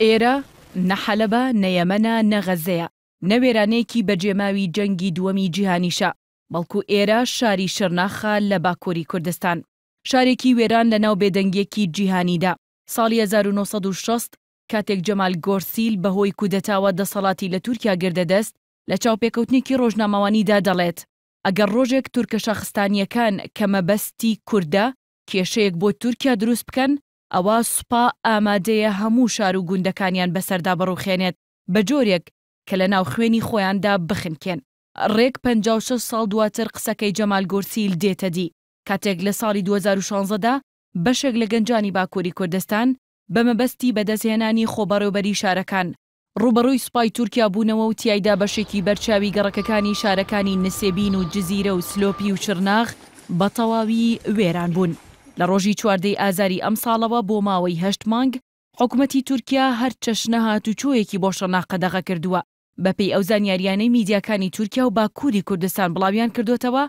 ئێرە نە حەلەبە، نە یەمەنە، نە غەززەیە، نە وێرانەیەکی بەجێماوی جەنگی دووەمی جیهانیشە، بەڵکو ئێرە شاری شرناخە لە باکووری کوردستان. شارێکی وێران لەناو بێدەنگییەکی جیهانیدا. ساڵی 1960 کاتێک جەمال گۆرسیل بەهۆی کودەتاوە دەسەڵاتی لە تورکیا گردە دەست، لە چاوپێکەوتنێکی ڕۆژنامەوانیدا دەڵێت، ئەگەر ڕۆژێک تورکە شاخستانییەکان کە مەبەستی کوردە، کێشەیەک بۆ تورکیا دروست بکەن، ئەوا سوپا ئامادەیە هەموو شار و گوندەکانیان بەسەردا بڕوخێنێت، بە جۆرێک کە لەناو خوێنی خۆیاندا بخنکێن. ڕێک 56 ساڵ دواتر قسەکەی جەمال گۆرسیل دێتە دی، کاتێک لە ساڵی 2016 دا بەشێک لە گەنجانی باکووری کوردستان بە مەبەستی بەدەستهێنانی خۆبەڕێوبەری شارەکان، ڕووبەڕووی سوپای تورکیا بوونەوە و تیایدا بەشێکی بەرچاوی گەڕەکەکانی شارەکانی نسێبین و جزیرە و سلۆپی و شرناخ بە تەواوی وێران بوون. لە ڕۆژی 14 ی ئازاری ئەمساڵەوە بۆ ماوەی هەشت مانگ حکومەتی تورکیا هەر چەشنە هاتوچۆیەکی بۆ شرناخ قەدەغە کردووە. بەپێی ئەو زانیارییانەی میدیاکانی تورکیا و باکووری کوردستان بڵاویان کردۆتەوە،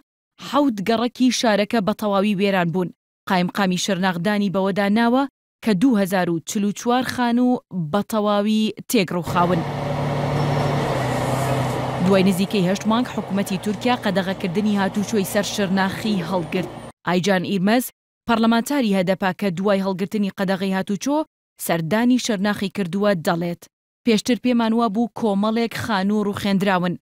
حەوت گەڕەکی شارەکە بە تەواوی وێران بوون. قایمقامی شرناخ دانی بەوەدا ناوە کە 2044 خانوو بە تەواوی تێک ڕووخاون. دوای نزیکەی هەشت مانگ حکومەتی تورکیا قەدەغەکردنی هاتووچۆی سەر شرناخی هەڵگرت. ئایجان ئیرمەز، پەرلەمانتاری هەدەپە کە دوای هەڵگرتنی قەدەغەی هاتووچۆ سەردانی شرناخی کردووە، دەڵێت، پێشتر پێمان وابوو کۆمەڵێک خانوو ڕووخێندراون،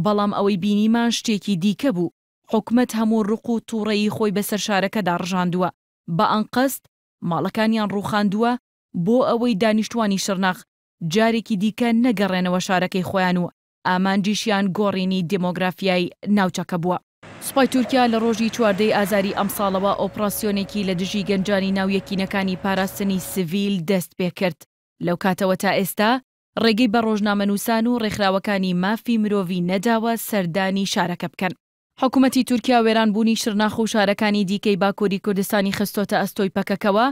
بەڵام ئەوەی بینیمان شتێکی دیکە بوو، حکومەت هەموو ڕق و تووڕەیی خۆی بەسەر شارەکەدا ڕژاندووە، بە ئەنقەست ماڵەکانیان ڕووخاندووە بۆ ئەوەی دانیشتووانی شرناخ جارێکی دیکە نەگەڕێنەوە شارەکەی خۆیان و ئامانجیشیان گۆڕینی دێمۆگرافیای ناوچەکە بووە. سوپای تورکیا لە ڕۆژی 14 ی ئازاری ئەمساڵەوە ئۆپڕاسیۆنێکی لە دژی گەنجانی ناو یەکینەکانی پاراستنی سڤیل دەست پێکرد. لەو کاتەوە تا ئێستا ڕێگەی بە ڕۆژنامەنووسان و ڕێکخراوەکانی مافی مرۆڤی نەداوە سەردانی شارەکە بکەن. حکومەتی تورکیا وێرانبوونی شرناخ و شارەکانی دیکەی باکووری کوردستانی خستۆتە ئەستۆی پەکەکەوە،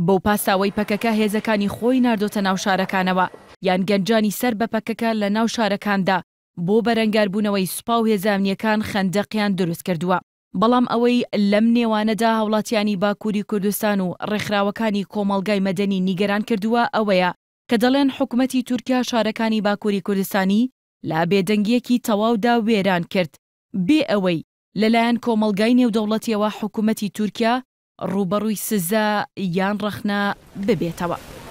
بەو پاساوەی پەکەکە هێزەکانی خۆی ناردۆتە ناو شارەکانەوە، یان گەنجانی سەر بە پەکەکە لە ناو شارەکاندا بۆ بەرەنگاربوونەوەی سوپا و هێزە ئەمنییەکان خەندەقیان دروست کردووە. بەڵام ئەوەی لەم نێوانەدا هاوڵاتیانی باکووری کوردستان و ڕێکخراوەکانی کۆمەڵگای مەدەنی نیگەران کردووە ئەوەیە کە دەڵێن حکومەتی تورکیا شارەکانی باکووری کوردستانی لە بێدەنگییەکی تەواودا وێران کرد بێ ئەوەی لەلایەن کۆمەڵگای نێودەوڵەتیەوە حکومەتی تورکیا ڕووبەڕووی سزا یان ڕەخنە ببێتەوە.